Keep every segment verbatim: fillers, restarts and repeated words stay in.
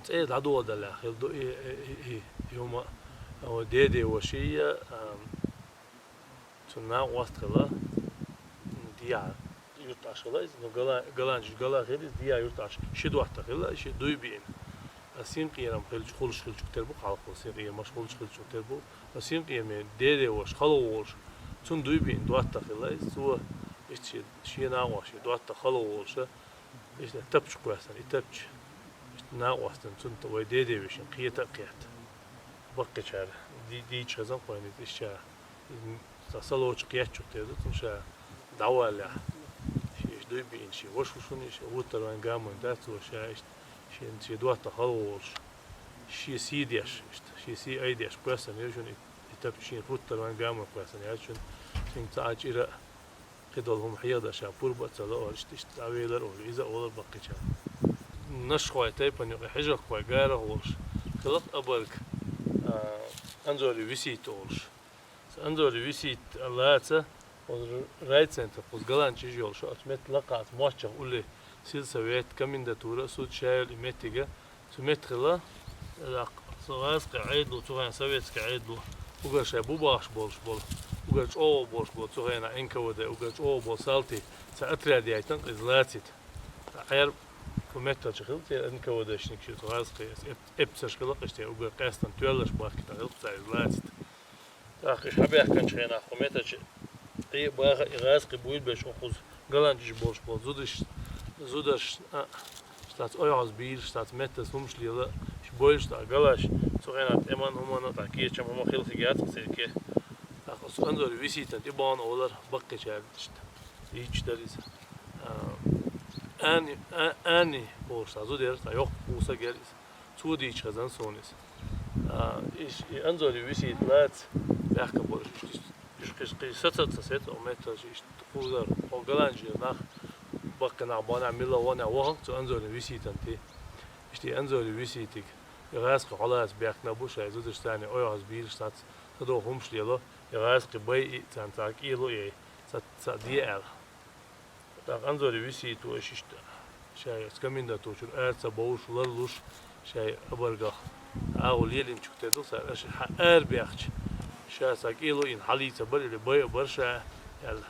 ЦӀе дӀадоладалехь хилла ду и, и, и, и, и хӀума, а, деде ваша я, а, цун накъост хилла, дехьа юрта Ӏаш хилла иза, ну, гала-, галанчаш гала хилла иза, дехьа юрта Ӏаш ши доттагӀа хилла, ши дуй биъна. А синкъерам хилча, хулаш хилча тера бу хьалхо, синкъерамаш хулаш хилча тера бу. А синкъераме деде ваша хало волуш, цун дуй биъна доттагӀа хилла иза, цо иштта шен, шен накъост, шен доттагӀа хало волуша, иштта тапча кхоьссина, и тапча, иштта накъостана, цунна вай деде вешина кхета а кхетта. Баккхичара ди-, дийча хезна кхойна иза, иштта ша, иза цхьа салочу кхетчух тера ду, цунна ша дӀаваллехь. Шен иштта дуй биъна, шен ваша ву шуна, шен вуттар вайн гамон дац, цо ша иштта, шен, шен доттагӀа хало волуш, шен сий деш, иштта, шен сий ай деш кхоьссина ю шуна и, и тапча, шен вуттар вайн гамон кхоьссина яц шуна, шуна цхьа а чӀира а, кхидолу хӀума хьехадара ша пурба а ца ло, олуш, иштта, иштта дӀавелира олу, иза а олура баккхичара. Нашхой тайпана юкъа хьажахкхой гарах волуш, хилла-кх абарг, а, Анзори Висита олуш. Цу Анзори Висита лаца, оцу райцентр, кхуза галанчаш йолуш, оцу метта лакхахь, оцу мостагӀчех улле сельсовет, комендатура, суд, ша йолу и меттига, цу метта хилла, цу гӀазкхийн Ӏедало, цу хенахь советский Ӏедало, угар шайн бу бахаш болуш болу, угар чӀогӀа болуш болу, цу хенахь Н К В Д, угар чӀогӀа болу салтий, цхьа отряд яйтина иза лацита. Ткъа Ӏер кху метталчу хилла те Н К В Д-шниг шу, цу гӀазкхийн эп-, эпсарш хилла-кх иштта, угар къаьстина тоьлларш бахкийтина хилла-кх цара иза лацита. ТӀаккха иштта хьабаьхкинчу хенахь кху меттачу и баха, и гӀазкхи буйла беш, оха кхуза галанчаш болуш болу зудаш, зудаш, а, штац ойхьаз бийраш, штац меттаза хӀумаш лела, ш бойлаш тӀаккха галаш, цу хенахь тӀеман хӀуманна тӀаккха кечам хӀума хилхиг яц-кх церан ке. ТӀаккха оцу Анзори Виситан тӀе бахана олар баккхичара иштта. Дийча дара иза. А, Ани, а, Ани олуш цхьа зуда яра, цхьа йоккха кхуссарг яра иза. Цо дийча хезна суна иза. А, иш, и Анзори Висита лаца баьхкина болуш, иштта, уьш кхин, кхин саца а ца сецна, оха метталчу иштта кхузара, оха галанчера нах, баккхий нах баханехь, милла ваханехь вахана цу Анзори Виситан тӀе. Иштта и Анзори Виситиг, и гӀазкхи хьолаца баьхкина бу шайн зудаш, царна ойхьаз бийраш, цац, ца догӀу хӀумаш лело, и гӀазкхи байи, царна цхьа кӀело а яй, ца, ца де аьлла. ТӀаккха Анзори Висита ву иштта, шайн оцу комендатурчуьра ара ца бовлуш, ларлуш, шайн абаргах агӀо лелийначух тера ду цара, аша хьан арабаьхча, ша цхьа кӀело а йина хьалийца бара или байа бара ша, аьлла.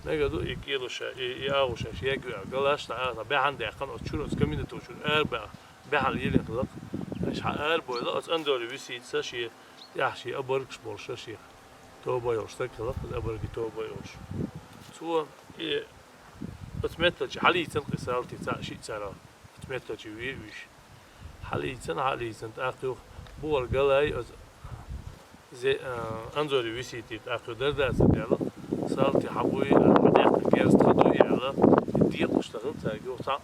Мега ду и кӀело ша, и, и агӀо ша шега аьлла. Галаш цхьа, цхьа баьхьана даьккхина, оцу чуьра, оцу комендатурчуьра арабаьхна, баьхьана лелийна хилла-кх. Аша хьан арабойла, оцу Анзори Виситас шен тӀехь шен абаргаш болуш, шен тоба йолуш стаг хилла-кх, иза абарги тоба йолуш. Цо и оцу метталчу хьалийцина-кх и салтий цхьаъ-шиъ царах, оцу метталчу ве а вуьйш. Хьалийцина, хьалийцина, тӀаккха юха бухара галай оцу зе-, а, Анзори Виситий тӀаккха юха дара дац аьлла, салтий хьан буй, хьан тӀехь герз тхан дуй аьлла, и декъалш тахана цаьрга юха цхьа-,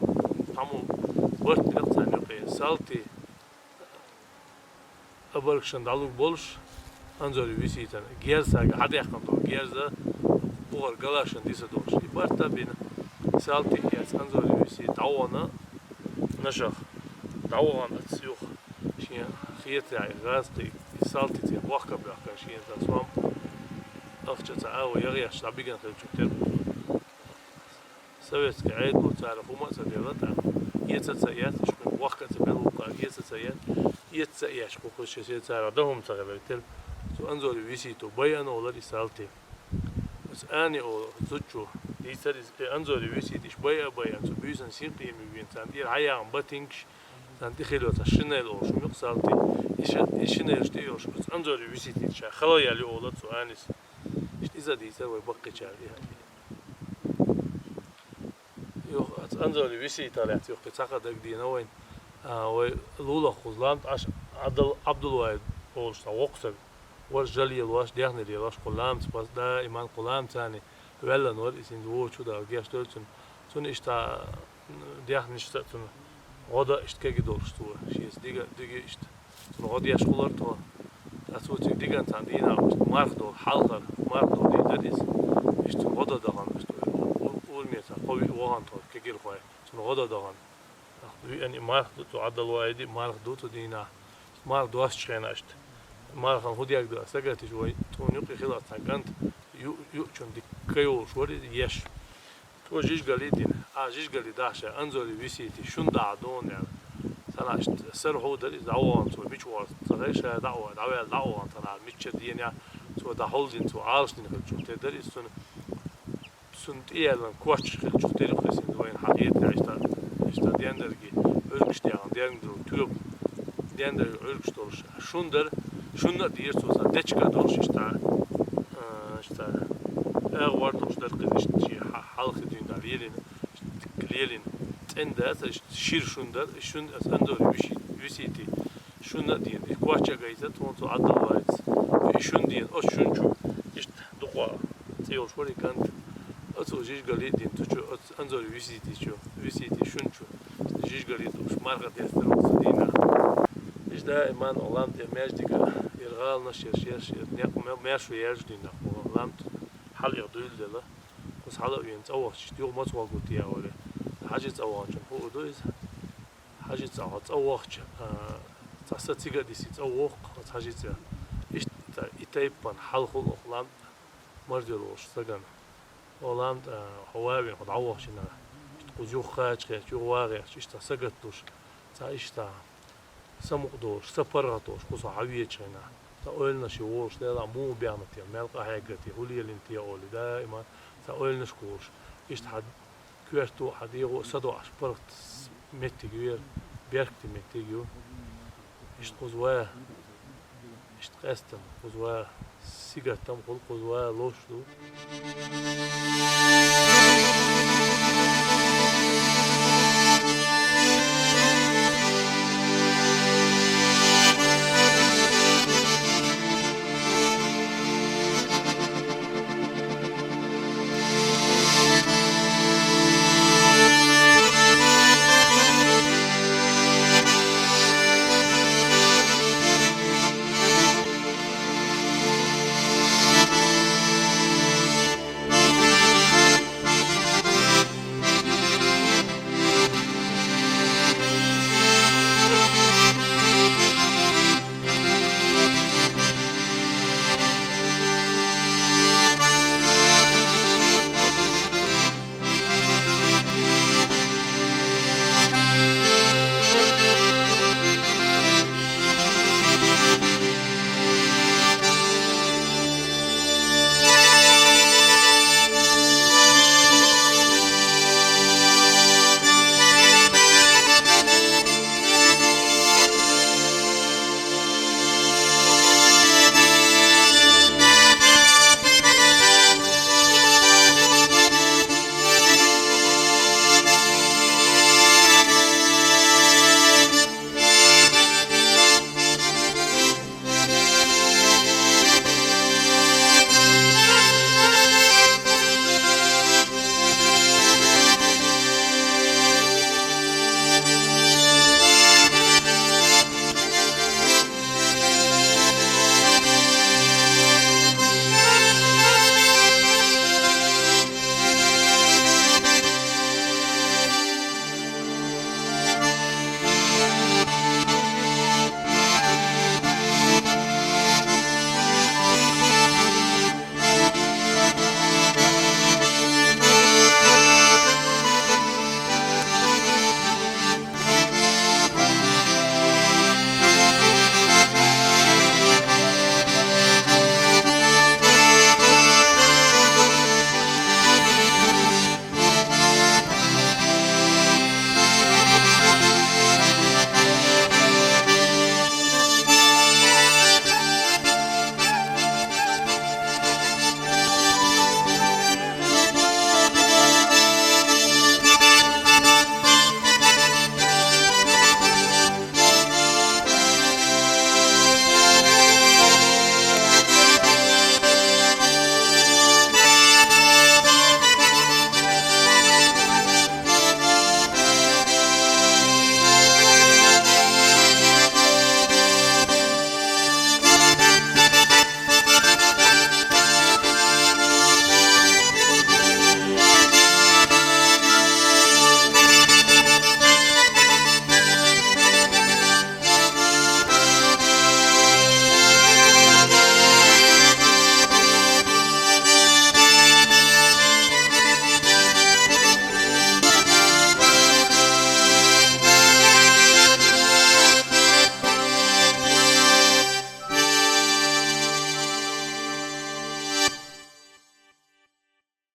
цхьаммо барт бира-кх царна юкъе. Салтий абаргашна дӀалур болуш, Анзори Виситана герз, цаьрга хьадаьккхина долу герз а бухара галашна диса долуш. И барт а бина, салтий а эцна, Анзори Висита дӀавахана нашах, дӀавахана оцу юха, шен хетарехь и гӀазкхий, и салтий цӀе бохка а боьхкина, шена цхьа сом, ахча цхьа агӀо яхъеш дӀабигина хилчух тера бу. Советский Ӏедало царах хӀума а ца делла тӀаккха, эца а ца эцна, уьш кхуьнга вохка а ца белла вукхара, эца а ца эцна, эца а ца эцча, кху кхуьссуш царах дан хӀума ца хилар тера, цу Анзори Висито байъина олура и салтий. Оцу Ани олу зудчо дийцара иза, и Анзори Висита иштта байъа а байъина, цу буьйсанна синкъерамаш бина, царна тӀера хьаяхна батингаш, царна тӀе хилла цхьа шинель олуш хӀума ю-кх салтий. И ши-, и шинелаш тӀе а йолуш, оцу Анзори Виситица ша хала яьлла ю олура цу Анис. Иштта иза а дийцара вай баккхийчара. Юха оцу Анзори Виситах лаьцна юха кхин цхьа хӀума дагадеана вайна. А, вай лулахь кхуза лам тӀе Ӏаш Ӏабдул-, Ӏабдулвахьид олуш цхьа воккха стаг вара, жа лелош, даьхни лелош, кху ламаца пас-, даиман кху ламаца ваьллан вара иза, хӀинца вочу, Дала гечдойла цунна. Цунна иштта даьхнашца а, цунна гӀо дан а иштта кегий долуш цо, шеца дига, дига иштта. Цунна гӀо деш хилара тхо. Ткъа цо цига дигна цхьана дийнахь, иштта марха долу, хьалхара марха долу дийнахь дара иза. Иштта цунна гӀо дан дахана, иштта у-, у-, урамеца кхо-виъ вахана тхо, кегирхой. Цунна гӀо дан дахана. Виъна и марха ду, цу Ӏабдулвахьида марха ду цу дийнахь. Марха достучу хенахь иштта, мархана хӀун дегӀ ду аьлла сагатдича, вай тхуна юкъе хилла цхьа кӀант, ю-, юучунна дика кайолуш вара иза еш. Цо жижигали дина. Ахьа жижигали дахь ша, Анзори Висити, шуна дахьа дуьйна аьлла. Тана иштта сар хьо дара, иза дӀавахана цо, мича вахар ца ховш, дӀа а ваха, дӀаваьлла дӀа а вахана, тана мичча дена, цо дӀахьулдина, цо Ӏалашдина хилча, те дара иза цунна, цунна тӀеяьлла коч хилча, тӀерих хесина вайна хьахетта, иштта, иштта дендерги Ӏуьргаш дегӀан, дерг долу тоьба, дендерги Ӏуьргаш долуш. Шун дара, шунна а дийра цо, сан дечка долуш, иштта, а, иштта, агӀор долуш дара кхин, иштта, ши хьа-, хьалхи дуьйна лелина, лелина. ЦӀена дац, иштта шира шун дара, и шун аса Анзори виси-, висийти. Шунна а дена, и коч а гайта, тхуна цо Ӏадал вайца. И шун дена, оцу шун чу, иштта дукха цӀе йолуш вара и кӀант. Оцу жижигали а дина, цу чу, оцу Анзори висийти чу, висийти шун чу. Жижигали а дууш, марха дестар оцу дийнахь. Иштта даиман лам тӀе маьждига, ира гӀаланаш, ира шераш, ира некъ ма-, маьрша яьржа дийнахь, лам тӀе хьала а дуьйладелла. Кхуза хьала а вена цӀа вахча, юха маца вагӀа те олий. Хьажи цӀа вахчун хӀу ду иза. Хьажи цӀа, хьо цӀа вахча, а, цхьа са цига а диси цӀа воху, оцу хьажи цӀа. Иштта и тайпана хьалхула оха лам тӀе марзъелла волуш сагана. Хьо лам тӀе, а, хьо вавина, хьо дӀавахчина. Иштта кхуза юха кхача хетча, юха вагӀа хетча, иштта сагатдуш. Цхьа иштта самукъа долуш, са паргӀат долуш, кхуза хьо хьавеча хьайна. Цхьа ойланаш волуш, Дела, муха бехна те, мел къахьегна те, хӀу лелийна те олий, даима цхьа ойланаш кхулуш. Иштта хьан коьрто а, хьан дегӀо а садоӀуш паргӀат меттиг вера, беркате меттиг ю. Иштта кхуза ван, иштта къаьстина кхуза ван, сингаттам хуьлу, кхуза ван ловш ду.